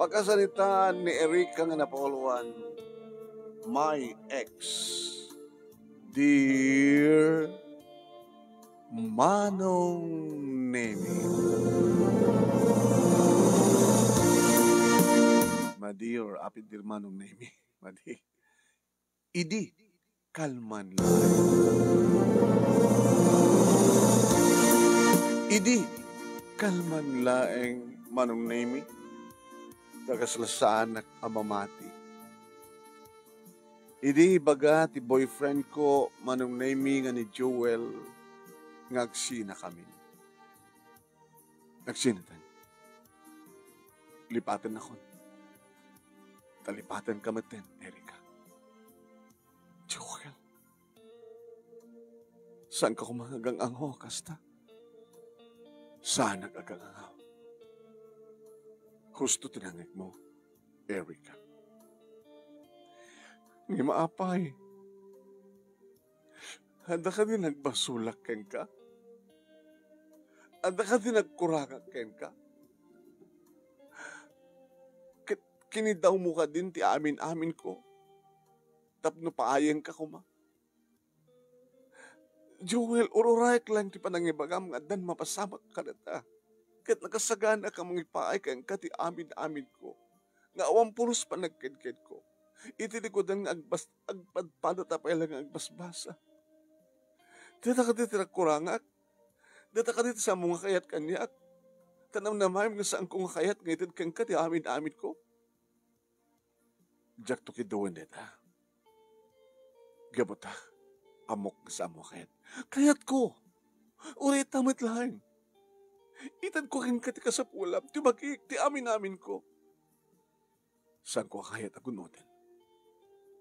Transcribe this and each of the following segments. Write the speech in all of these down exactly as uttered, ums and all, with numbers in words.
Pakasaritaan ni Erica nga napauluan, My Ex, Dear Manong Nemi. Madi or apid Dear Manong Nemi. Madi. Idi kalman laeng. Idi kalman laeng, Manong Nemi, ta kasla saanak a mamati. Idi ibaga ti boyfriend ko, Manong Nemi, nga ni Joel, nga agsinakami. Agsinatan. Lipatennakon. Ta lipatenka metten, Erica. Joel. Saanka koma nga agang-angaw a kasta? Saanak agang-angaw. Husto ti nangngegmo, Erica. Ngem apay, adda kadi nagbasolak kenka? Adda kadi nagkurangak kenka? Ket kinidawmo kadin ti amin-aminko tapno paayenka koma? Joel, ururaek laeng ti panangibagam nga addan mapasamak kadata. Ket nakasaganaak a mangipaay kenka ti amin-aminko nga awan pulos panagkedkedko. Iti likudan nga agbas-, agpadpadata pay laeng nga agbasbasa. Data kadi ti nagkurangak? Data kadi ti saanmo nga kayat kaniak? Ta namnamaem nga saanko nga kayat nga ited kenka ti amin-aminko? Diakto kidduen dayta. Gapu ta, ammok nga saanmo a kayat. Kayatko! Uray ita met laeng. Itedko kenka ti kasapulam, ti bagik, ti amin-aminko. Saanko a kayat a gun-oden?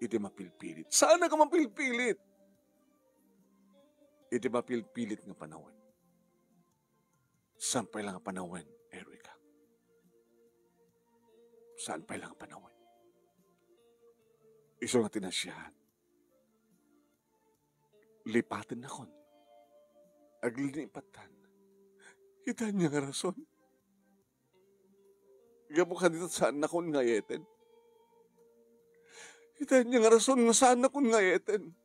Iti mapilpilit. Saanak a mapilpilit! Iti mapilpilit nga panawen. Saan pay la nga panawen, Erica? Saan pay la nga panawen? Isu nga ti nasayaat, lipatennakon. Aglipattan. Iti ania nga rason? Gapu kadita, saannakon nga ay-ayten. Iti ania nga rason nga saannakon nga ay-ayten?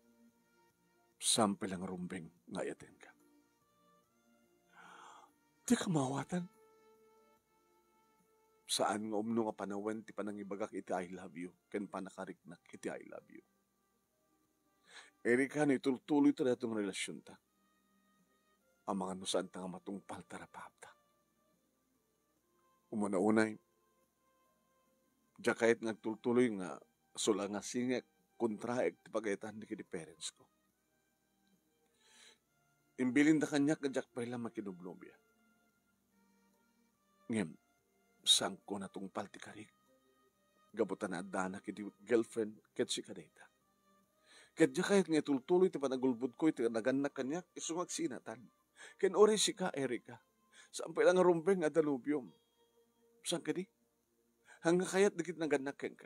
Saan pay la nga rumbeng nga ay-ayatenka? Dika maawatan. Saan nga umno nga panawen ti panangibagak iti "I love you" ken pannakariknak iti "I love you." Erica, no itultuloyta daytoy nga relasionta, amangan no saanta nga matungpal ti arapaapta. Umuna unay, diak kayat nga agtultuloy nga sula nga singek, kontraek ti pagayatan dagiti parents ko. Imbilinda kaniak nga diak pay la makinobnobia. Ngem, saanko natungpal ti karik. Gapu ta naaddanak iti girlfriend ket sika dayta. Ket diak kayat nga itultuloy ti panagulbodko iti nagannak kaniak, isu nga agsinatan. Ken uray sika, Erica, saan pay la nga rumbeng nga adda nobiom. Saan kadi? Ania nga kayat dagiti nagannak kenka?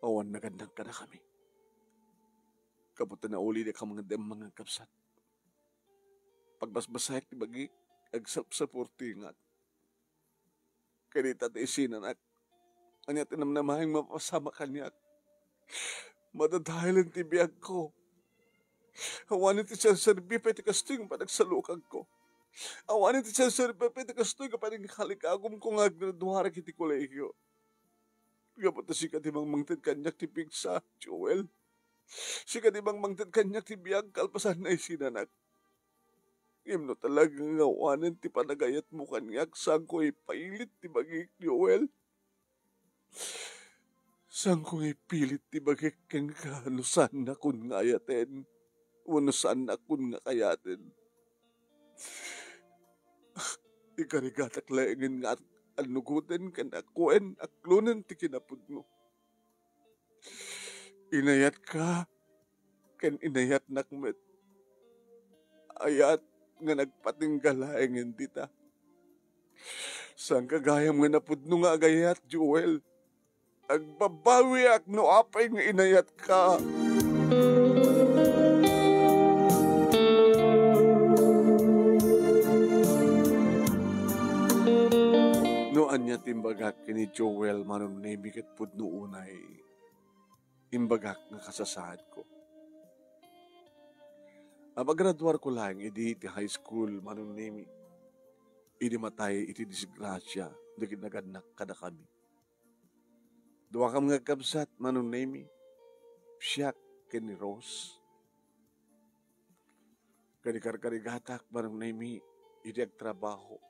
Awan nagannak kadakami. Gapu ta naulidakami nga dimmangan, kabsat. Pagbasbasaek ti bagik, agsapsapulak ti ingat. Ket ita ti isinanak. Ania ti namnamaem nga mapasamak kaniak? Madadaelen ti biagko. Awanen ti serserbi pay ti kastoy nga panagsalukagko. Awanen ti serserbi pay ti kastoy nga panangikalikagumko nga aggraduarak iti kolehio. Gapu ta sika ti mangmangted kaniak ti pigsa, Joel. Sika ti mangmangted kaniak ti biag kalpasan nga isinanak. Ngem no talaga nga awanen ti panagayatmo kaniak, saanko ipilit ti bagik, Joel. Saanko nga ipilit ti bagik kenka no saannakon nga ayaten wenno saannakon nga kayaten. Ikarigatak laengen nga at-, annugoten ken akuen, aklonen ti kinapudno. Inayatka ken inayatnak met. Ayat nga nagpatingga laengen dita. Saanka gayam nga napudno nga agayat, Joel. Agbabawiak no apay nga inayatka. No Ania ti imbagak ken ni Joel, Manong Nemi, ket pudno unay imbagak nga kasasaadko. Agraduarko laeng idi ti high school, Manong Nemi, idi matay iti disgrasia dagiti nagannak kadakami. Duakami nga agkabsat, Manong Nemi, siak ken ni Rose. Kanikarkarigatak, Manong Nemi, idi agtrabaho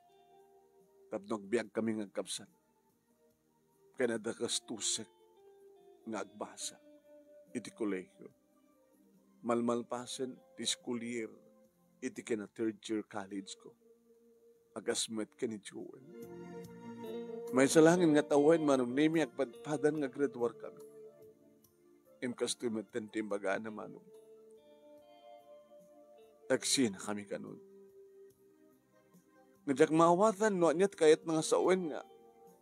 tapno agbiagkami nga agkabsat. Ken adda gastusek nga agbasa iti kolehio. Malmalpasen ti school year iti kina third year college ko. Agasmet ken ni Joel. Maysa laengen nga tawen, Manong Nemi, agpadpadan nga agraduarkami. Ngem kastoy metten ti imbagana, Manong. Agsinakami kanon. Nga diak maawatan no ania ti kayatna nga sawen nga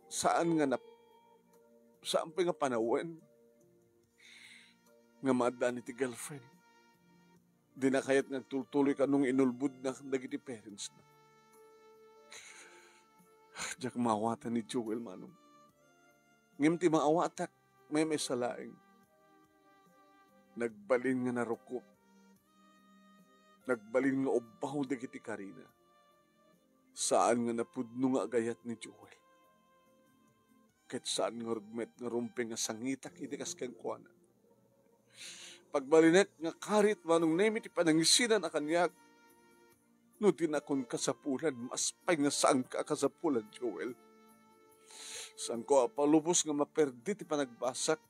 saan nga nap-, saan pay nga panawen nga maaddaan iti girlfriend. Dina kayat nga agtultuloy kano nga inulbodna dagiti parents na. Diak maawatan ni Joel, Manong. Ngem ti maawatak, maymaysa laeng. Nagbalin nga narukop. Nagbalin nga ubbaw dagiti karina. Saan nga napudno nga agayat ni Joel. Ket saan ngarud met nga rumbeng nga sangitak iti kas kenkuana. Pagbalinek nga karit, Manong Nemi, ti panangisinan a kaniak. No dinakon kasapulan, mas pay nga saanka a kasapulan, Joel. Saanko a palubos nga maperdi ti panagbasak.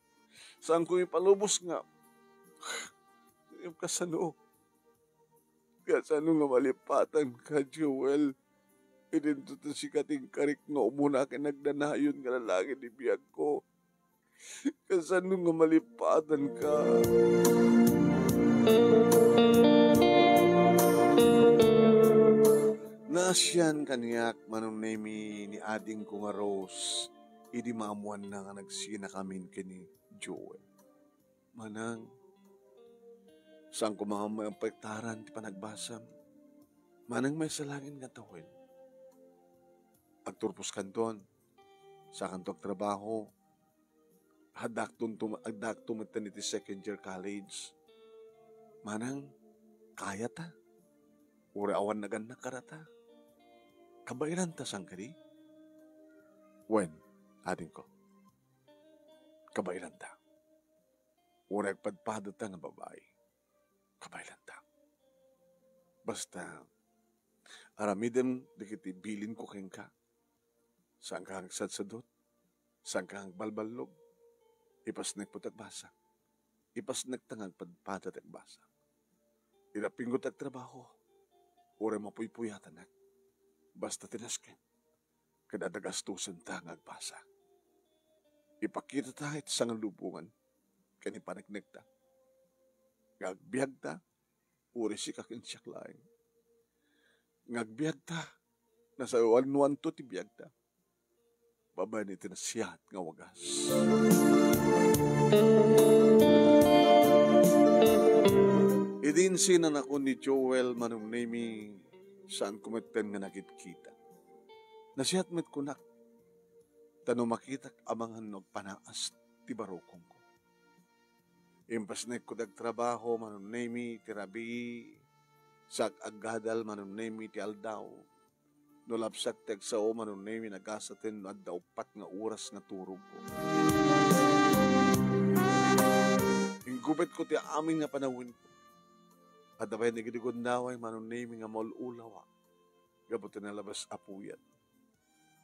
Saanko ipalubos nga, kasano? Kasano nga malipatanka, Joel? Idinto ti sika ti inkarik nga umuna ken nagdanayon nga lalaki ti biagko. Kasano nga malipatanka? Naasian kaniak, Manong Nemi, ni adingko nga Rose idi maammoanna nga nagsinakamin ken ni Joel. Manang, saan koma nga maapektaran ti panagbasam. Manang maysa laengen nga tawen. Agturposkanton, saankanto agtrabaho, addaakton tum-, addaakto metten iti second year college. Manang, kayata? Uray awan nagannak kadata? Kabaelanta saan kadi? Wen, adingko. Kabaelanta. Uray agpadpadata nga babai. Kabaelanta. Basta, aramidem dagiti bilinko kenka. Saanka nga agsadsadut. Saanka nga agbalballog. Ipasnekmo ti agbasa. Ipasnekta nga agpadpada ti agbasa. Irapingko ti agtrabaho. Uray mapuypuyatanak. Basta ti nasken. Ket adda gastosenta nga agbasa. Ipakitata iti sangalubongan ken ipaneknekta nga agbiagta, uray sika ken siak laeng. Nga agbiagta, nasayawannoanto ti biagta babaen iti nasayaat nga wagas. Idi insinanakon ni Joel, Manong Nemi, saanko metten nga nakitkita. Nasayaat met kunak, ta no makitak amangan no agpanaas ti barukongko. Impasnekko ti agtrabaho, Manong Nemi, ti rabii, sa aggadal, Manong Nemi, ti aldaw. No lapsak ti agsao, Manong Nemi, nagasaten no adda uppat nga oras nga turogko. Inggupetko ti amin nga panawenko. Adda pay dagiti gundaway, Manong Nemi, nga maul-ulawak gapu ti nalabas a puyat.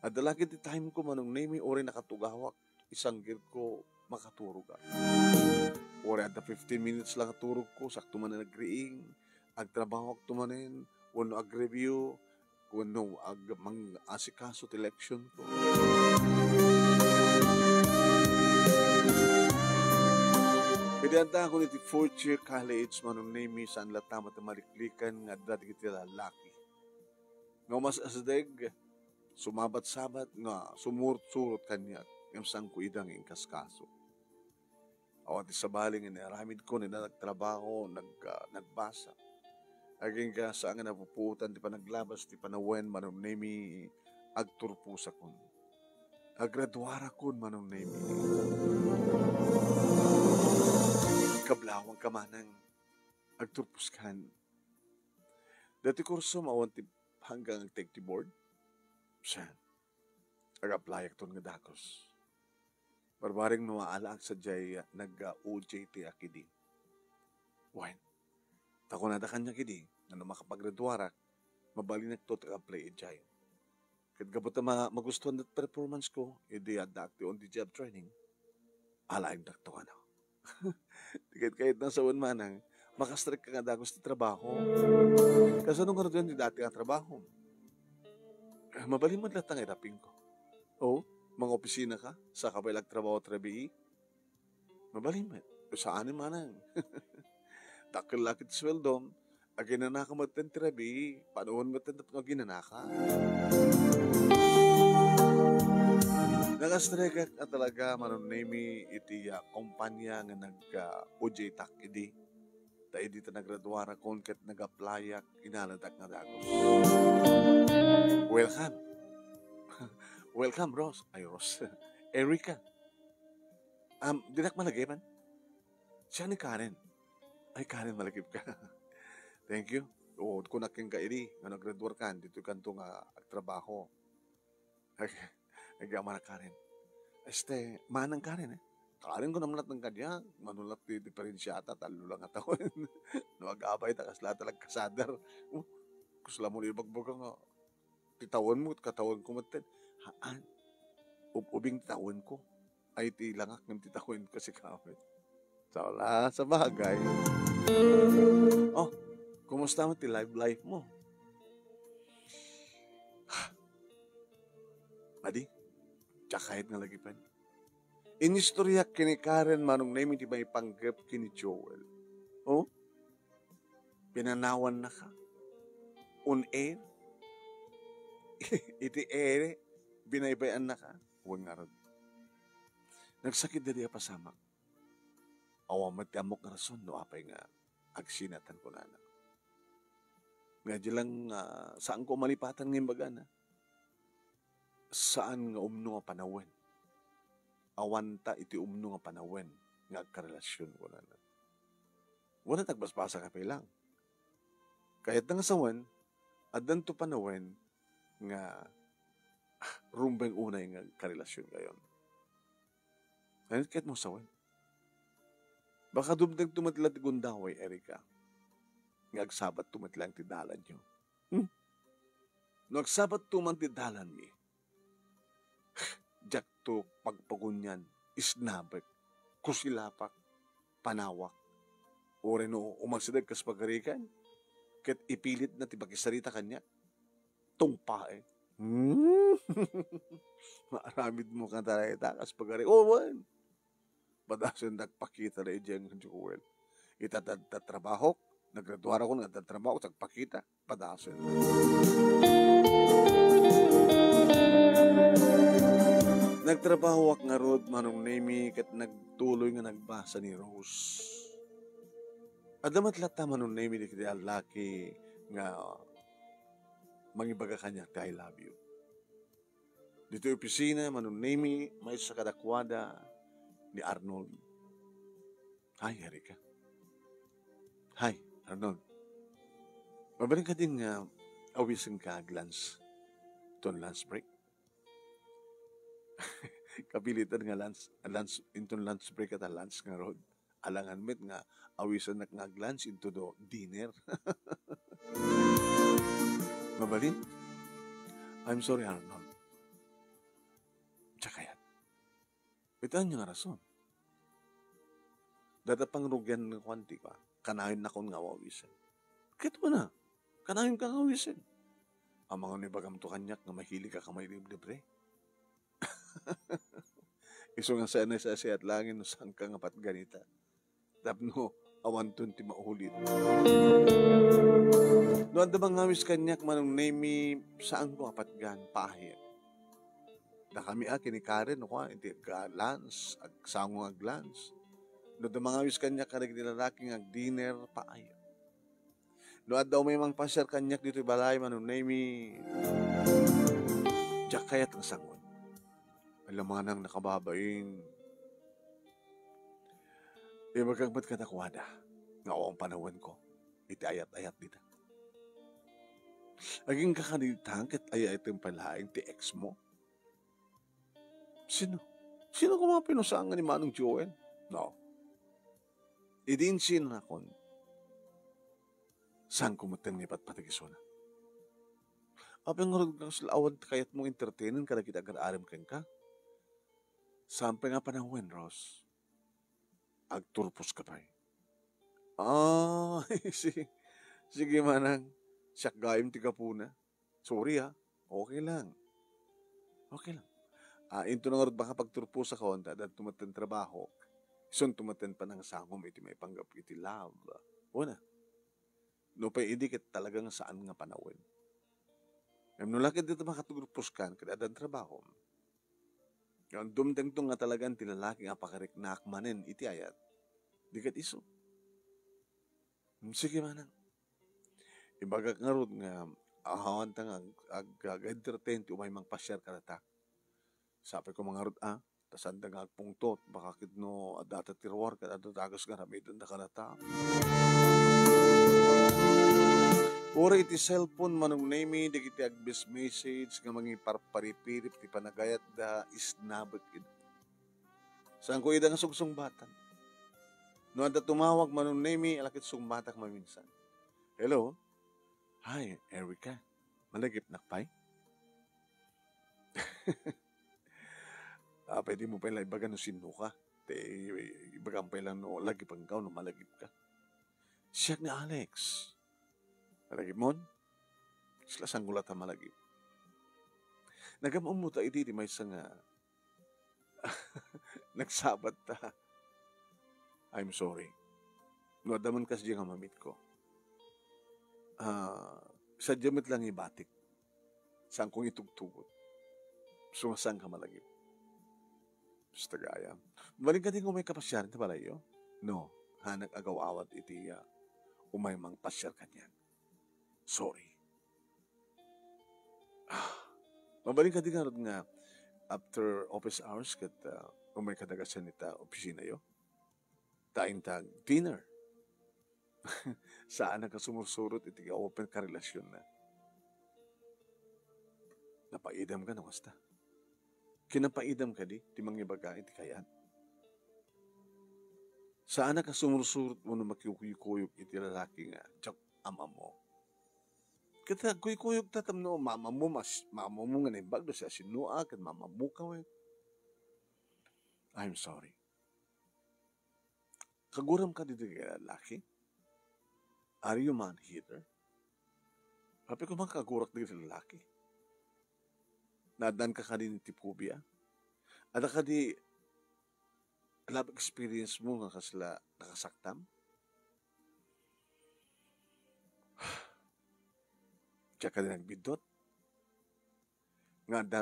Adda la ketdi timeko, Manong Nemi, uray nakatugawak, isanggirko makaturogak. Uray adda fifteen minutes lang a turogko, sakto manen agriing, agtrabahoakto manen, wenno agreview, wenno ag-, mang-asikaso ti leksionko. Idi addaakon iti fourth year college, Manong Nemi, saan latta met a maliklikan nga adda dagiti lalaki nga umas-asideg, sumabat-sabat nga sumurot-surot kaniak, ngem saanko ida nga inkaskaso. Awan ti sabali nga inaramidko, ni nagtrabaho, nag-, ah, nagbasa. Agingga saan nga napupuotan ti panaglabas ti panawen, Manong Nemi, agturposakon. Agraduarakon, Manong Nemi. Kablawang ka manang agturpos kan. Dati kurso mawan ti hanggang agteg ti board. Siya. Ag-applyak ton nga dagus. Barbareng no maalaak sadiay nag-O J T ak idi. Wen, ta kunada kaniak idi, nga no makapagraduarak, mabalinakto ti ag-apply idiay. Ket gapu ta ma-, magustuhan ti performance ko, idi addaak ti on-the-job training, alaendakto kano. Ti ket kayatna sawen manang, makastrek ka nga dagus ti trabaho. Kasano ngarud ti dati nga trabaho? Mabalin met latta nga idapingko. O, mangopisina ka, saka pay la agtrabaho ti rabii? Mabalin met. Saan manang. Dakkel la ket sueldom, aginanaka metten ti rabii, panawen metten tapno aginanaka. Nagastrekak a talaga, Manong Nemi, iti, ah, kompanya nga nag, ah, O J tak idi. Ta idi ta nagraduarakon ket nag-applyak, inaladak nga dagus. Welcome. Welcome, Ross. Ay, Ross. Erica. Um, dinak malagipan? Siya ni Karen. Ay, Karen, malagip ka. Thank you. O, kunak kenka idi, nga nagraduar kan, ditoy kanto nga agtrabaho. Ag-, agyamanak, Karen. Este, manang Karen, eh. Karen ko naman latta kadiak, mano la ti diferensiata, tallo lang a tawen. No, agabay ta, kasla ta nagkasadar. Oh, kasla mo ni ibagbaga nga, ti tawenmo, katawenko metten. Haan. Ub-ubing ti tawenko. Ay, ti langak ngem ti tawenko, si Karen. Sala, sabagay. Oh, kumusta met ti love life mo? Adi, diak kayat nga lagipen. Inistoryak ken ni Karen, Manong Nemi, ti maipanggep ken ni Joel. Oh? Pinanawannaka? On air? Iti ere, binaybay-annaka? Wen ngarud. Nagsakit daydi a pasamak. Awan met ti ammok nga rason no apay nga agsinatan, kunana. Nga di lang, ah, saanko a malipatan nga imbagana. Saan nga umno nga panawen. Awanta iti umno nga panawen nga agkarelasion, kunana. Wen, nagbasbasak pay lang. Kayatna nga sawen, addanto panawen nga, ah, rumbeng unay nga agkarelasionkayon. Ania ti kayatmo sawen? Baka dumtengto met la ti gundaway, Erica, nga agsabatto met laeng ti dalanyo. Hmm? No agsabatto man ti dalanmi, diakto pagpagunian, isnabek, kusilapak, panawak. Uray no umasideg kas pagarikan, ket ipilitna ti makisarita kaniak, tungpaek. Hmm? Maaramidmo kano dayta kas pagari-, oh, wen. Padasen, nagpakita la idiay nga Joel. Ita, ta-, ta-, trabahok, nagraduarakon nga addan trabahok, nagpakita, padasen. Nagtrabahoak ngarud, Manong Nemi, ket nagtuloy nga nagbasa ni Rose. Adda met latta, Manong Nemi, dagiti lallaki nga mangibaga kaniak ti "I love you." Ditoy opisina, Manong Nemi, maysa kadakuada ni Arnold. Hi, Erica. Hi, Arnold. Mabalin kadi nga awisenka ag-lunch ton lunch break? Kapilitan nga lunch, lunch, inton lunch break ket a lunch ngarud. Alangan met nga awisennak nga ag-lunch into the dinner. Mabalin? I'm sorry, Arnold. Diak kayat. Iti ania nga rason? Dayta pangrugian nga kuan ti kua, kanayonnakon nga awisen. Ket kuna, kanayonka nga awisen. Amangan no ibagamto kaniak nga mahilig ka ka mailibre. Isu nga saan a nasasayaat laeng no saanka nga patgan ita. Tapno awanton ti maulit. No adda mangawis kaniak, Manong Nemi, saanko a patgan, paayek. Dakami a ken ni Karen, no, kua, iti ag-lunch, agsango nga ag-lunch. No adda mangawis kaniak kadagiti lalaki nga ag-dinner, paayek. No adda umay mangpasiar kaniak ditoy balay, Manong Nemi, diak kayat nga sangon. Palamanang nakababain. Ibagak met kadakuada nga awan panawenko iti ayat-ayat dita. Agingga ka dita ket ay-ayatem pay laeng ti ex mo? Sino? Sino koma pinusangan ni Manong Joel? No. Idi insinakon, saan ko metten nga ipatpatag isuna? Apay ngarud nga kasla awan kayat mong entertainen kadagiti agar-arem kenka? Saan pay nga panawen, Ros? Agturpos ka pay. Ah, si-, sige, manang. Siak gayam ti gapuna. Sorry, ah. Okay lang. Okay lang. Ah, into na ngarud makapagturpos ako, ta adda tumaten trabaho. Isun tumaten panangsangom iti maipanggap iti love. Una, nupay idi ket talagang saan nga panawen. Ngem no la ket dita makaturpos kan, ket addan trabaho. Ngem dumtengto nga talagan ti lalaki nga pakariknaak manen iti ayat. Di ket isu. Hmm, sige, manang. Ibagak ngarud nga awan ta nga ag-, ag-, ag-entertain ti umay mangpasiar kadata. Sapay ko mangarud a, ta saanda nga agpungtot, baka ket no adda ta ti ruar ket adda dakes nga aramidenda kadata. Uray iti cellphone, Manong Nemi, dagiti agmessage nga mangiparparipirip ti panagayatda, isnabek ida. Saanko ida nga sungsungbatan. No adda tumawag, Manong Nemi, ala ket sungbatak maminsan. Hello? Hi, Erica. Malagipnak pay? Ah, pwede mo pay lang ibaga no sinno ka. Te, ibagam pay lang no lagipen ka o no malagip ka. Siak ni Alex. Malagipmon? Kasla sangulat a malagip. Nagam-am mo ta idi ti maysa nga nagsabat ta. I'm sorry. No adda man kasdi nga mamitko. Ah, sadja met lang ibatik. Saan kong itugtugot. Sumasang ka malagip. Basta gaya. Balik ka din kung may kapasyaran ta palayo? No, hanak agaw-awat iti, ah, umay mangpasyar kaniak. Sorry. Ah, mabalin ka di ngarud nga after office hours ket, ah, umay kadagasan ita opisinayo? Ta intag dinner. Saan a kasumursurot iti open ka relasionna. Napaidam ka no kasta. Kinapaidam kadi ti mangibaga iti kayat. Saan a kasumursurot wenno makikuykuyog iti lalaki nga diak am-ammo. Ket agkuykuyog ta tapno maam-ammo mas-, maam-ammo nga naimbag no siasinoak ket maam-ammo ka wen. I'm sorry. Kaguram ka dagiti lalaki? Are you man-hater? Apay koma kagurak dagiti lalaki? Naaddan ka kadi iti phobia? Adda kadi love experience mo nga kasla nakasaktam? Diak kadi nagbiddut? Nga adda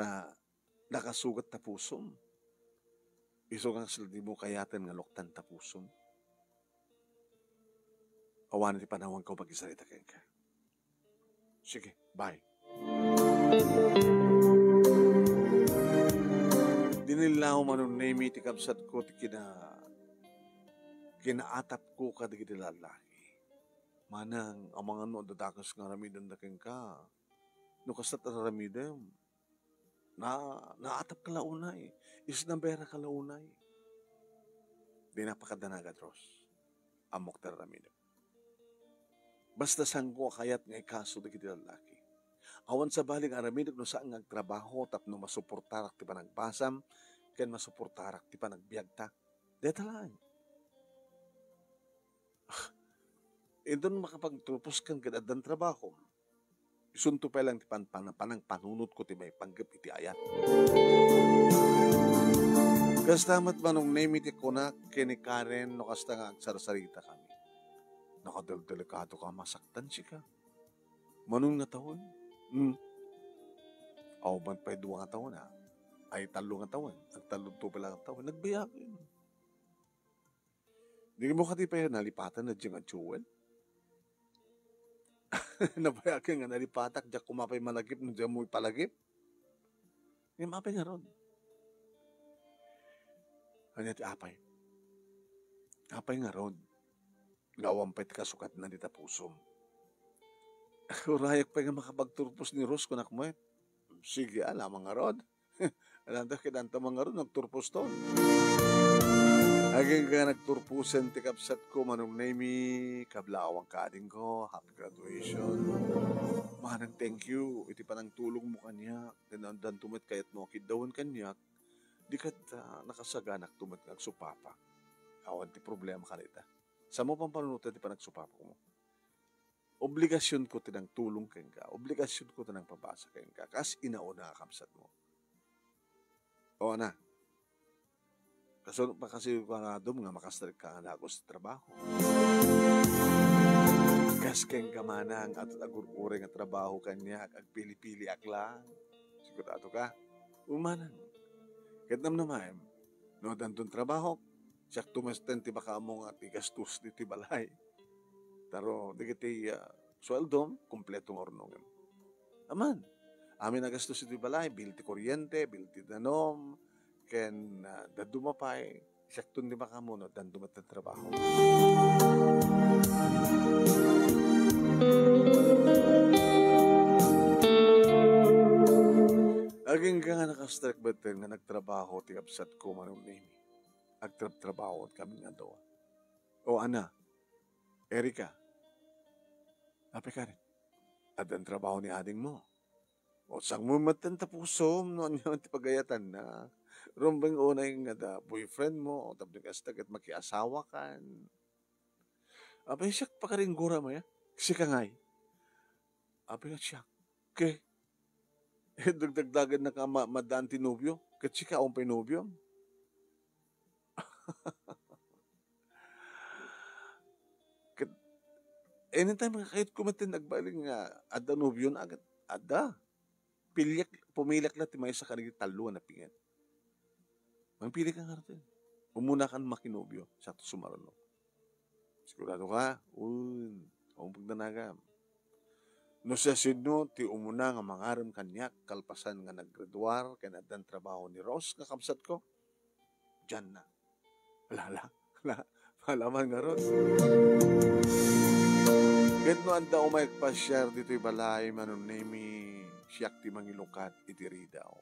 nakasugat ta pusom. Isu nga kasla dimo kayaten nga luktan ta pusom. Awan ti panawanko makisarita kenka. Sige, bye. Dinillaw, Manong Nemi, ti kabsatko ti kina-, kinaatapko kadagiti lalaki. Manang, amangan no adda dakes nga aramidenda kenka. No kasta ti aramidem, na, naatap ka la unay, isnabera ka la unay. Di napakadanagan, Ros. Ammok ti aramidem. Basta sanko a kayat nga ikaso dagiti lalaki. Awan sabali nga aramidek no saan nga agtrabaho tapno masuportarak ti panagbasam ken masuportarak ti panagbiagta. Deta laeng. Inton makapagturpos kan ket addan trabaho, isunto pay lang ti pan-, pan-, panangpanunotko ti maipanggep iti ayat. Kasta met Manong Nemi ti kunak ken ni Karen no kasta nga agsarsarita kami. Nakadeldelikado ka, masaktan sika. Manon nga tawen? Hmm. Aw, man pay dua nga tawen, ah. Ay, tallo nga tawen. Agtallo to pala nga tawen. Nagbayagen. Di mo kadi pay nalipatan na diyang a Joel? Nabayagen nga nalipatak, diak koma pay malagip no diak mo ipalagip. Ngem apay ngarud? Ania ti apay? Apay ngarud? Nga awan pay ti kasukatna dita pusom. Urayak pay nga makapagturpos ni Rose, kunak met. Sige, a, lamang ngarud. Alanta, kidanta man ngarud, nagturpos ton. Agingga nagturposen ti kabsatko, Manong Nemy, kablaawang kadingko, happy graduation. Manang thank you, iti panangtulongmo kaniak, ken addanto met kayatmo a kiddawen kaniak, di ket, ah, nakasaganak to met nga agsupapa. Awan ti problema kanita. Samo pampanunotan ti panagsupapakmo. Obligasionko ti nangtulong kenka, obligasionko ti nangpabasa kenka, kas inauna a kabsatmo. O, ana, kasu-, pakasirikuanadom nga makastrek ka nga dagus ti trabaho. Kas kenka manang, adda agur-uray nga trabaho kaniak, agpili-piliak lang. Sigurado ka? Umanang. Ket namnamaem, no addanton trabaho, siak to metten ti makaammo nga ti gastos ditoy balay. Taro, dagiti, ah, sueldom, kompleto nga urnongem. Aman, amin a gastos iti balay, bill ti kuryente, bill ti danum, ken, ah, dadduma pay, siakton di makaammo no addanto met ti trabaho. Agingga nga nakastrek metten nga nagtrabaho ti kabsatko, Manong Nemy. Agtrabtrabaho kami nga dua. O, ana, Erica, apay kadi? Addan trabaho ni adingmo? O, sangmo metten ta pusom no ania ti pagayatanna. Rumbeng unay nga adda boyfriendmo, tapno kasta ket makiasawakan. Apay, siak pakaringgura, maya? Sika ngay? Apay nga siak? Ke? Dagdagdagennaka ma-, maddaan ti nobio? Ket sika, awan pay nobiom? Ket anytime nga kayatko met ti nagbalin nga adda nobiona, ket adda. Piliak, pumiliak la ti maysa kadagiti tallo a napinget. Mangpili ka ngarud. Umuna kan makinobio, siak to sumaruno. Sigurado ka? Un, awan pagdanagam. No siasino ti umuna nga mangarem kaniak kalpasan nga naggraduar ken addan trabaho ni Rose nga kabsatko, dianna. Ala, ala, ala. Malaman ngarud. Ket no adda umay agpasiar ditoy balay, Manong Nemy, siak ti mangilukat iti ridaw.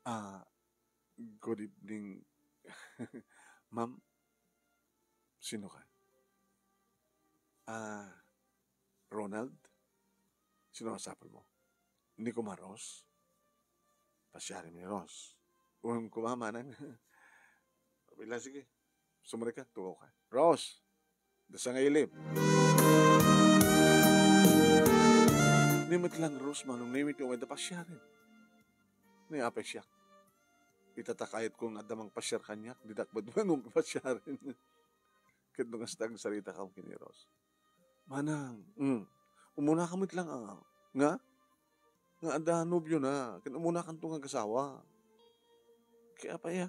Ah, good evening. Ma'am, sino ka? Ah, Ronald? Sino nga sapulmo? Ni Kuma Rose? Pasiarem ni Rose. Wen, Kuma, manang. Bila, sige. Sumrek ka, tugaw ka. Rose! Dasa nga ilim. Ni met lang, Rose, Manong Nemy, ti umayda pasiaren. Ni apay siak. Ita ta kayatko nga adda mangpasiar kaniak, didak met wenno pasiaren. Ket no kasta, agsaritakam ken ni Rose. Manang, mm, umunaka met lang, a, nga? Nga adda nobiona, ken umunakanto nga agasawa. Kaya apay a?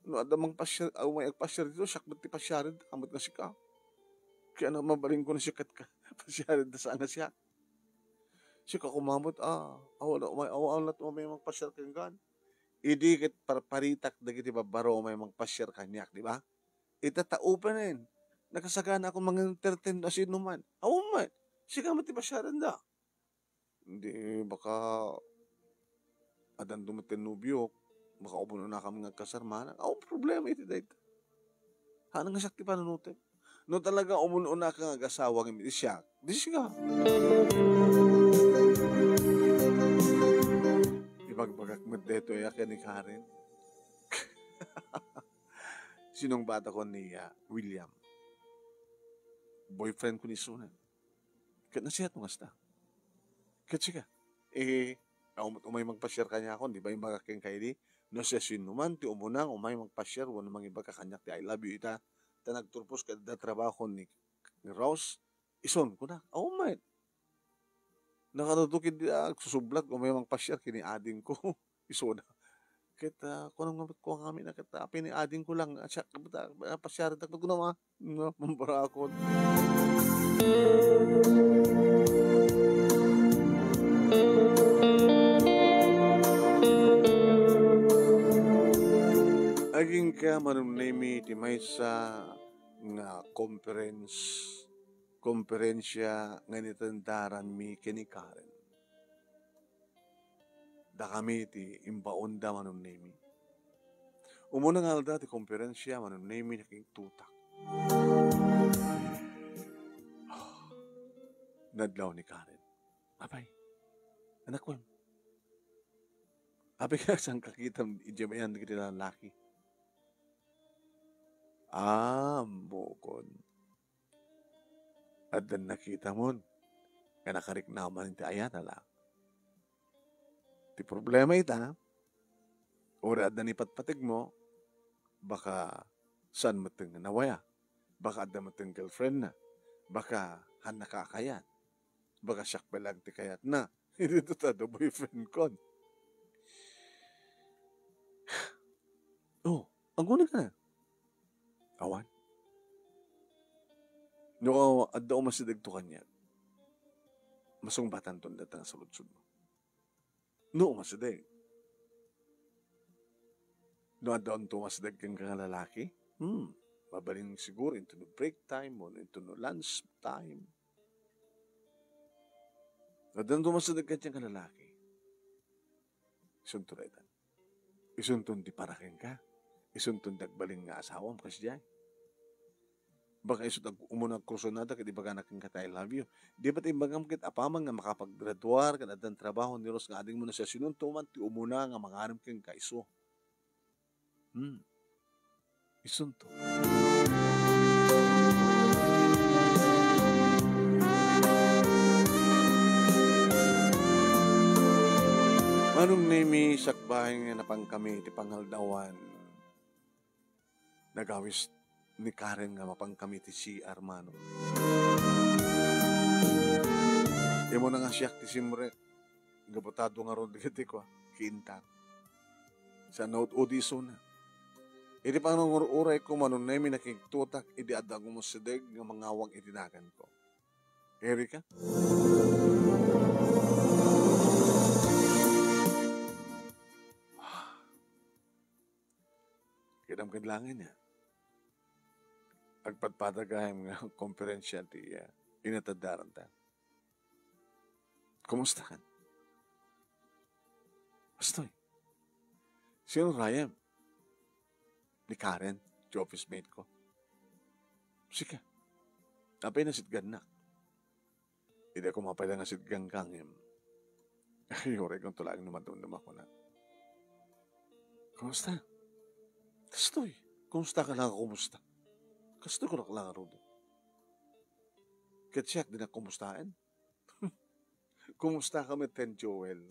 No adda mangpasiar, a, umay agpasiar ditoy, siak met ti pasiaren, a, met nga sika. Kaya na mabalinko no sika ti ka-, pasiaren ta saan nga siak. Sika koma met, a, awan la umay, awan la umay mangpasiar kenka. Idi ket parparitak dagiti babbaro umay mangpasiar kaniak, di ba? Ita ta open-en. Nakasaganaakon mang-entertain no asinoman. Awan met. Sika met ti pasiarenda. Di baka addanto met ti nobiok, baka umun-unakam nga agkasar, manang. Awan problema iti dayta. Haan nga siak ti panunotem. No talaga umun-unaka nga agasawa ngem iti siak, di sika. Ibagbagak met daytoy a ken ni Karen. Sinungbatakon ni, ah, William. Boyfriendko ni isuna. Ket nasayaat no kasta. Ket sika, eh, um-, umay mangpasiar kaniakon, di ba, imbagak kenka idi? No siasinoman ti umuna nga umay mangpasiar wenno mangibaga kaniak ti "I love you" ita, ta nagturpos ket adda trabahokon ni, ni Rose, isun, kunak, awan met. Nakadudo ket di, ah, agsusublat, umay mangpasiar ken ni adingko. Isuna. Ket, ah, kunam nga met, kunak ngamin a ket, ah, apay ni adingko lang, ah, siak, ah, pasiarendak met kunam, a, nga mambarakon. Agingga, Manong Nemi, ti maysa nga conference, konferensia nga inattendaranmi ken ni Karen. Dakami ti imbaonda, Manong Nemi. Umuna nga aldaw ti konferensia, Manong Nemi, nakingtotak. Nadlaw ni Karen. Apay, anakon, apay, saan kakitam idiay mayan dagiti lalaki? Ah, ammokon. Addan nakitamon nga nakariknam manen ti ayan a la. Ti problema ita, uray adda ni patpategmo, baka saan metten nga nawaya, baka adda metten girlfriend na, baka hanna ka a kayat, baka siak pay laeng ti kayatna. Ditoy ta adda boyfriend kon. Oh, aguni ka na. Awan. No adda umasidegto kaniak, masungbatanton dayta nga saludsodmo. No umasideg. No adda unto umasideg kenka nga lalaki, hmm, mabalin siguro into no break time, wenno into no lunch time. No adda unto umasideg kenka nga lalaki, isunto dayta. Isunton ti para kenka. Isunton ti agbalin nga asawam, kasdiay. Baka isut' ag-, umuna agkursunada ket ibagana kenka ti "I love you." Di ba ti imbagam ket apaman nga makapaggraduar ken addan trabaho ni Rose nga adingmo na siya, sinunto man ti umuna nga mangarem kenka isu? Hmm. Isunto. Manong Nemi, sakbay nga napankami iti pangaldawan, nagawis ni Karen nga mapankami iti C R, Manong. Immuna nga siak ti simrek, nga butado ngarud dagiti kua, kiintan. Saan nga ud-udi isuna. Iti panangur-urayko, Manong Nemi, nakingtotak idi adda umasideg nga mangawag iti naganko. Erika? Kidam ken langit niya. Agpadpadak gayam nga konferensia ti, ah, inattendaranta. Kumusta kan? Astoy. Sino rayem? Ni Karen, ti office mate ko. Sika. Apay nasitgannak. Idi ako mapay nga sitgan ka, ngem. Ay, uray kunto laeng no madumduma kuna. Kumusta? Kastoy. Kumusta ka lang, kumusta? Kastoy ko lang, Rudy. Ket siak, di na kumustaen. Kumusta ka met ken Joel?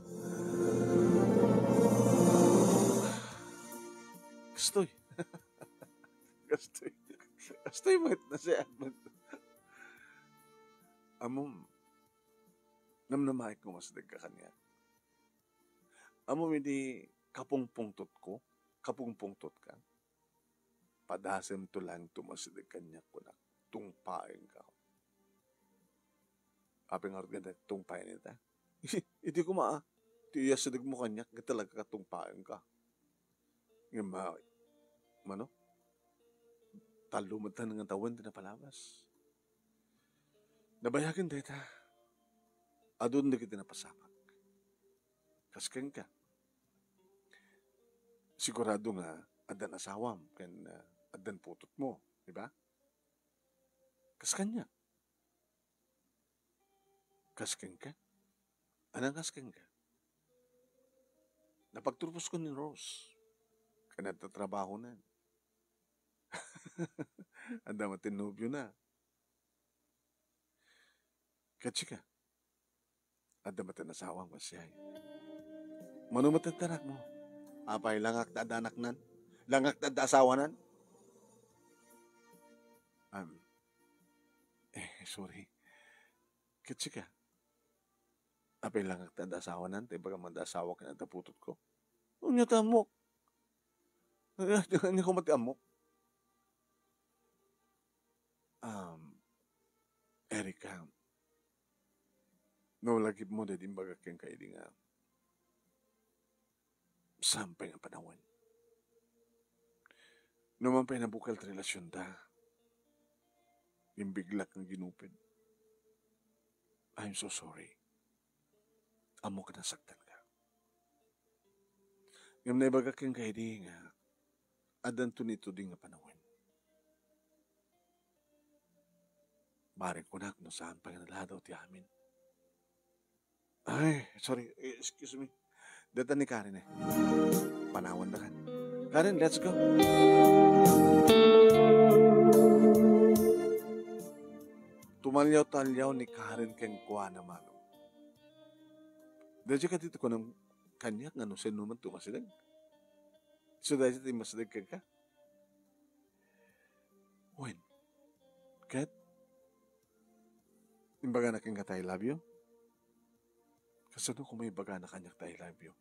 Kastoy. Kastoy. Kastoy met, nasiak met. Ammom, namnamaek nga umasideg ka kaniak. Ammom idi kapungpungtot ko, kapungpungtot ka, padasemto laeng ti umasideg kaniak, kunak, tungpaenka. Apay ngarud nga tungpaen ita? Idi koma, ah, ti iyasidegmo kaniak, ket talaga tungpaenka. Ngem, ah, mano? Tallo met laeng nga tawen ti napalabas. Nabayagen dayta, adun dagiti napasamak. Kas kenka. Sigurado nga addan asawam ken, ah, addan putotmo, di ba? Kas kaniak. Kas kenka? Anang kas kenka? Napagturposko ni Rose. Ken nagtatrabaho na. Adda met ti nobio na. Ket sika? Adda met ti asawam, kasdiay. Mano met ti anakmo? Apay, langak ta adda anaknan? Langak ta adda asawanan? Um, eh, sorry. Ket sika? Apay, langak ta adda asawanan, ta ibagam adda asawa ken adda putotko. Ania ti ammok? Ania koma ti ammok? Um, Erika, no lagipmo daydi imbagak kenka idi nga saan pay nga panawen. No man pay nabukal ti relasionta, imbiglak nga ginupit. I'm so sorry. Ammok a nasaktanka. Ngem naibagak kenka idi nga addanto ni Tudi nga panawen. Bareng kunak no saan pay nga naladaw ti amin. Ay, sorry. Eh, excuse me. Deta ni Karen eh. Panawan da kan. Karen, let's go. Tumalyaw-talyaw ni Karen kenkuana, Manong. Daydi kadito kunam kaniak nga no sino man tumasideg. So, daydi ti masideg kenka. Wen, ket imbagana kenka ta I love you? Kasano koma imbagana kaniak ta I love you?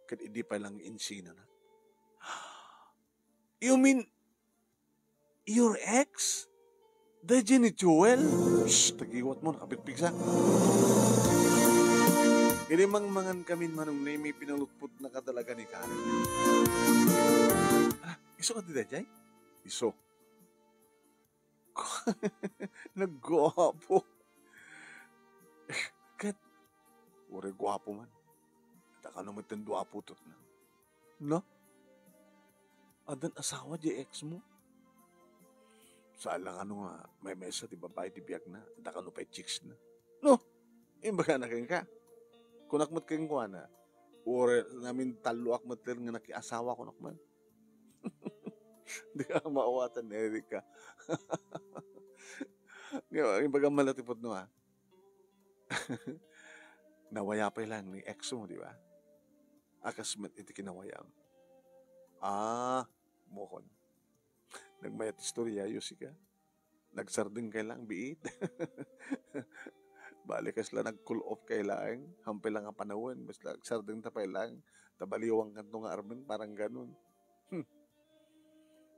Ket idi pay lang insinanak. You mean your ex? Daydi ni Joel? Shh, tagiwat mo, nakapigpigsa. Idi mangmangan kami, Manong Nemi, pinalutpotnaka talaga ni Karen. Ah, isu kadi daydi? Isu. Nagguapo. Ket, uray guapo man. Adda kano met ti dua putotna. No? Addan asawa di ex mo? Saan lang ano nga, maymaysa ti babai ti biagna. Adda kano pay chicks na. No? Imbagana kenka. Kunak met kenkuana. Uray namin talloak met nga nakiasawa, kunak man. Di ka maawatan ni Erica. Di ba? Imbagam man la ti pudno, ah. Nawaya pay lang ni ex mo, di ba? A kas met iti kinawayam. Ah, mukon. Nagmayat istorya, Yusika. Nagsardeng kay lang, biit. Bali, kasla nag-cool off kay laeng. Hampay lang a panawen, basta agsardeng ta pay lang. Ta baliwang kanto nga armen, parang ganun. Hmm.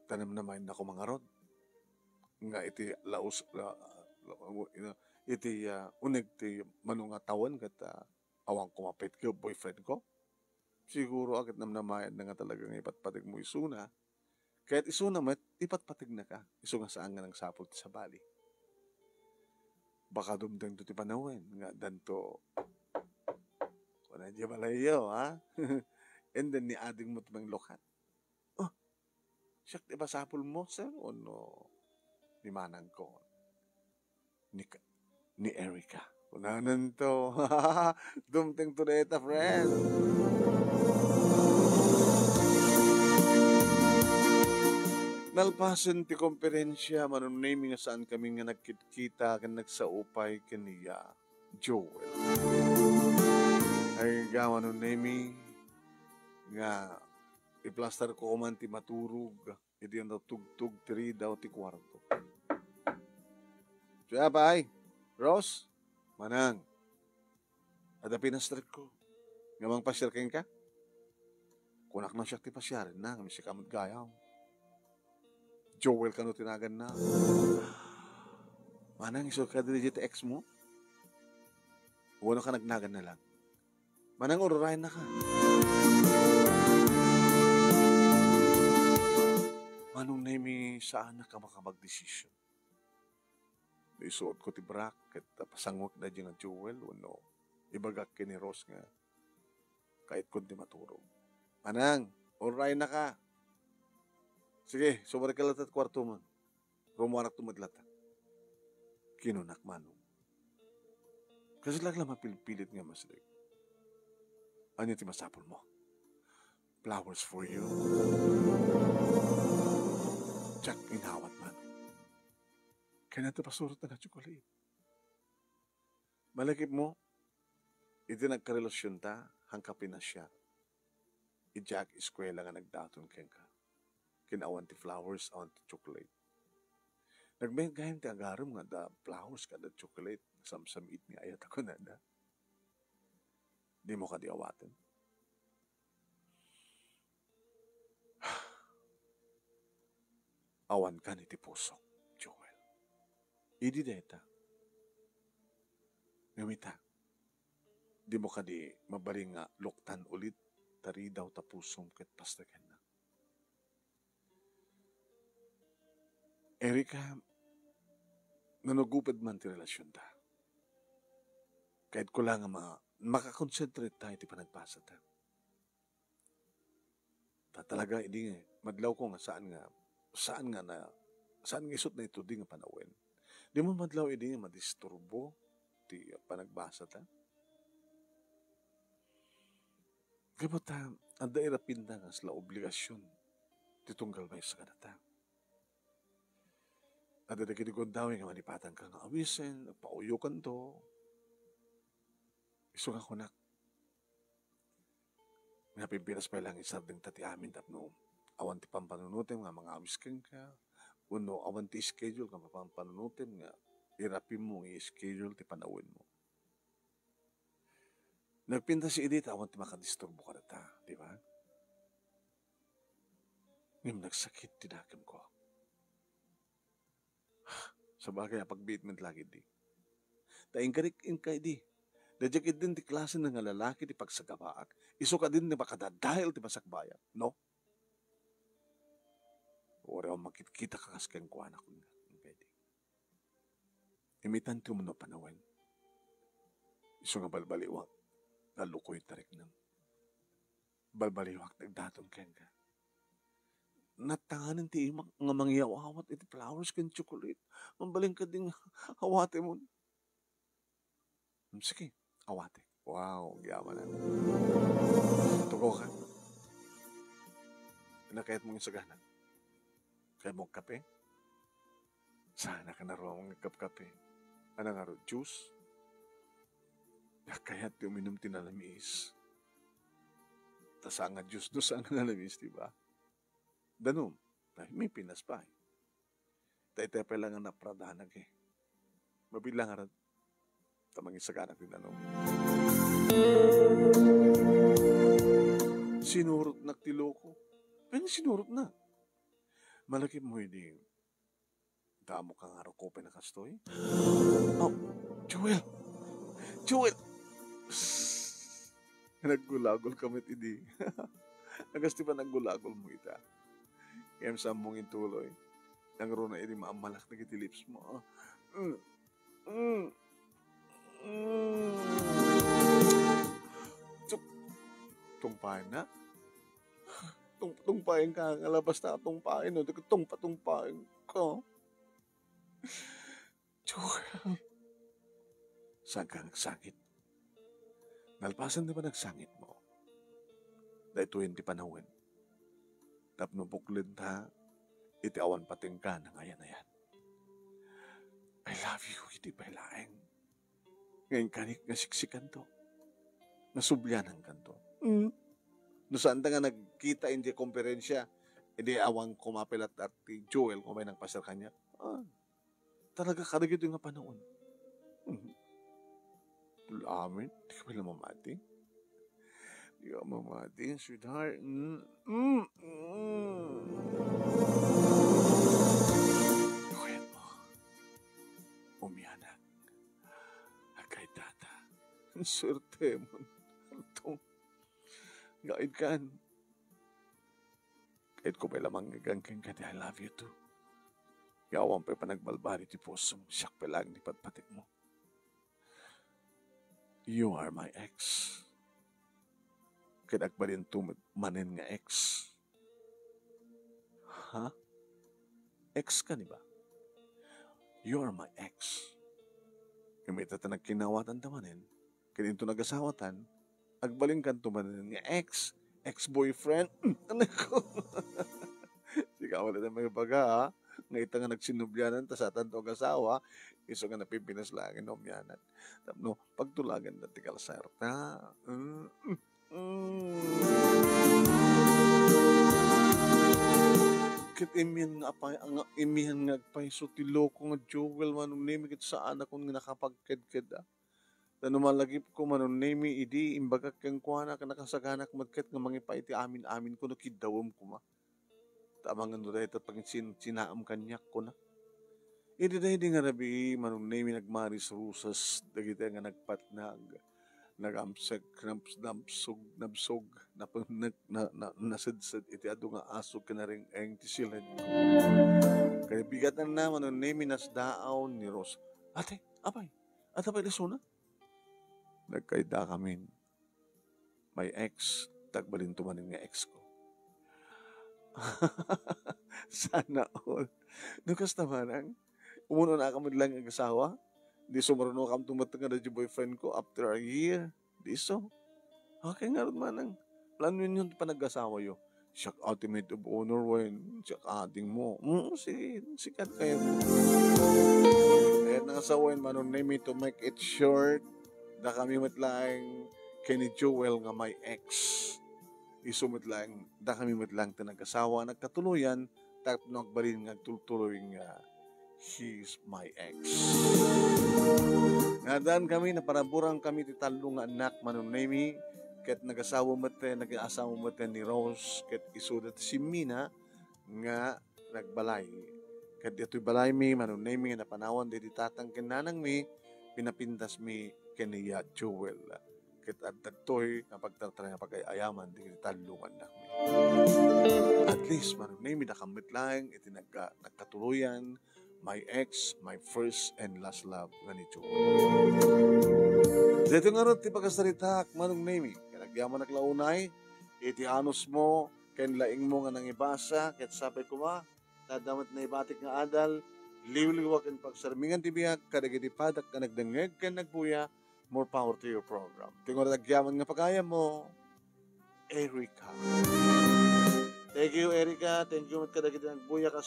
Tanam na main ako mangarod. Nga iti laus, la, la, iti, ah, uneg ti mano nga tawen ket, ah, awan ko mapit ket boyfriend ko. Siguro, aket namnamayan na nga talaga nga ipatpateg mo isuna. Ket isuna met, ipatpateg na ka. Isu nga saan nga nagsapul ti sabali. Baka dumtengto ti panawen nga danto. Kuna di balayo, ha? And then ni ading mo tumeng lokat. Oh, siak ti basapul mo, sir? O no, ni manang ko? Ni Ka-, ni Erica. Kunanan to. Dumteng to deta, friend. Nalpasen ti komperensia, Manong Nemi, nga saan kami nga nagkitkita ken nagsaupay ken ni Joel. Ay, ga, Manong Nemi, nga iplastar ko man ti maturog. Idi natugtog ti ridaw ti kuarto. Siya, pay. Rose? Manang. Adda pinastrek ko. Nga mangpasiar kenka? Kunak na siak ti pasiaren na, nga misika met gayam. Joel kano ti naganna. Manang, isu kadi daydi ti ex mo? Wenno ka nagnagan na lang? Manang, ururayen na ka. Manong Nemi, saan na ka makapagdesisyon? Isuot ko ti brak, ket pasanguek daydi nga Joel, wenno ibagak ken ni Rose nga kayat kon ti maturog. Manang, ururayen na ka. Sige, sumarek ka latta ti kuarto mo. Rumuarakto met latta. Kinunak, Manong. Kasla la mapilpilit nga masirek. Ania ti masapul mo? Flowers for you. Diak inawat, Manong. Kayatna ti pasurot nga chocolate. Malakip mo, iti nagkarelasionta, haan ka pinasiar. Idiak eskuela nga nagdaton kenka. Ken awan ti flowers, awan ti chocolate. Nagmayat gayam ti agarem nga adda flowers ken adda chocolate. Samsamiit nga ayat a kunada. Dimo kadi awaten? Awan kan iti pusok, Joel. Idi dayta. Ngem ita, dimo kadi mabalin nga luktan ulit ta ridaw ta pusom ket pastegennak? Erika, nanuguped man ti relasionta. Kayatko la nga ma-, makakonsentrate ta iti panagbasata. Ta talaga idi nga madlawko nga saan nga, saan nga na, saan nga isut' na itudi nga panawen. Di man madlaw idi nga madisturbo ti panagbasata. Gapu ta, adda irapinta nga kasla obligasion ti tunggal maysa kadata. Adda dagiti gundaway nga malipatanka nga awisen, pauyokanto. Isu nga kunak, napipintas pay la nga isardengta ti amin tapno awan ti pampanunotem nga mangawis kenka, wenno awan ti schedule nga pampanunotem nga irapimmo nga i-schedule ti panawenmo. Nagpintas idi ta awan ti makadisturbo kadata, di ba? Ngem nagsakit ti dakemko. Sabagay, apagbiit met la ketdi. Ta inkarik inka idi. Daydiay ketdin ti klase nga lalaki ti pagsagabaak. Isu kadin ti makadadael ti masakbayak, no? Uray awan makitkitaka kas kenkuana, kunnak, inka idi. Imitanto man no panawen. Isu nga balbaliwak, nalukoy ti riknam. Balbaliwak ti agdaton kenka. Natanganen ti imak nga mangiyaw-awat iti flowers ken chocolate. Mabalin kadi nga awatemon. Hmm, sige, awatek. Wow, agyamanak. Tugaw ka. Ano kayat mong isaganak? Kayat mong kape? Saan ka na ruang mangkapkape? Ano nga ro, juice? Kayat ti uminum ti nalamiis. Ta saan nga juice no saan nga nalamiis, di ba? Danum, ay, may pinas pa, eh. Tay-tay pay lang nga napradanak, eh. Mabilang arat. Ta mangisaganak ti danum. Sinurotnak ti loko. Ay, sinurotnak. Malakip mo idi, damo ka nga rukopen a kastoy? Oh, Joel! Joel! Naggulagol ka met idi. Agas ti panaggulagol mo ita. Ngem saan mo nga intuloy. Nangruna idi maammalak dagiti lips mo. Mm. Mm. Mm. Tuk-, tungpaenna? Tung-, tungpaenka, nga labas ta tungpaen, no? Tungpa-, tungpaenka. Joel. Saanka nga agsangit. Nalpasen ti panagsangitmo. Daytoyen ti panawen. Tapno buklenta iti awan patengka nga ayan-ayan. I love you, iti pay laeng. Nga inkarik nga siksikanto. Nga sublianankanto. Mm. No saanta nga nagkita iti konferensya, idi awan kumapelat ti Joel kumay nagpaser kaniak. Ah. Talaga kadagitoy nga panawen. Mhm. Amin, di ka pala mamati? Di ka mamati, sweetheart. Mm, mm, mm. Kayat mo. Umianak. Agkay tata. Ang swerte mo. Altong. Gaid kan. Kayatko pay la mangngegangken ken ti I love you too. Awan pay panagbalbaliw ti pusom, siak pay laeng ti patpatikmo. You are my ex. Ket agbalinto met manen nga ex. Ha? Ex ka ni ba? You are my ex. Ngem ita ta nagkinawatan ta manen, ket inton agasawatan, agbalinkanto manen nga ex, ex-boyfriend. Mm, anak ko. Sika wala na may baga, ha? Nga ita nga nagsinublianan, ta satanto agasawa, isu nga napimpinas laeng nga umianak. Tapno, pagtulagan na ti kalsarta. Mm, mm. Mm. Ket imian nga apay, nga imian nga agpayso ti loko nga Joel, Manong Nemi, ket saanakon nga nakapagkedked, ah. Ta no malagipko, Manong Nemi, idi imbagak kenkuana ket nakasaganak met ket nga mangipa iti amin-amin kuno kiddawem koma. Ta amangan no dayta pagsin-, sinaam kaniak, kuna. Idi daydi nga rabii, Manong Nemi, nagmaris-rusas dagiti nga nagpatnag. Nagamsek, nabs-, nabsog, nabsog, napennek, na, na, nasedsed iti adu nga aso ken nareng-eng ti siled. Kay bigatanna, Manong Nemi, nasdaaw ni Rose. "Ate, apay, ata pay lisona?" Nagkaydakamin. My ex, tagbalinto manen nga ex ko. Sana all. No kasta manang, umunonakam met laeng agasawa, di sumurunokam tumet nga daydi boyfriend ko after a year. Di so. Okay ngarud manang. Planoenyo ti panagasawayo. Siak ati maid of honor wen siak adingmo. Mm, sige, sikat kayo. Kaya nangasawen, Manong Nemi, to make it short, dakami met laeng ken ni Joel nga my ex. Isu met laeng, dakami met laeng ti nagasawa, nagkatuloyan, tapno agbalin nga agtultuloy nga he's my ex. Nga addaan kami, naparaburan kami ti tallo nga annak, Manong Nemi, ket nagasawa met, nagasawa met ni Rose, ket isuda ti simmina nga nagbalay. Ket ditoy balaymi, Manong Nemi, nga napanawan daydi tatang ken nanangmi, pinapindasmi ken ni Yaya Joel. Ket adda daytoy nga pagtartara nga pagay-ayaman dagiti tallo nga annakmi. At least, Manong Nemi, dakam met laeng iti nagka-, nagkatuloyan, my ex, my first and last love nga ni Joel. Daytoy ngarud ti pagasaritaak, Manong Nemi. Ket agyamanak la unay iti anusmo ken laingmo nga nangibasa, ket sapay koma, ta adda met naibatik nga adal, liwliwa ken pagsarmingan ti biag kadagiti padak nga nagdengngeg ken nagbuya. More power to your program. Ti ngarud agyaman nga pagayammo, Erica. Thank you, Erica. Thank you met kadagiti nagbuya kas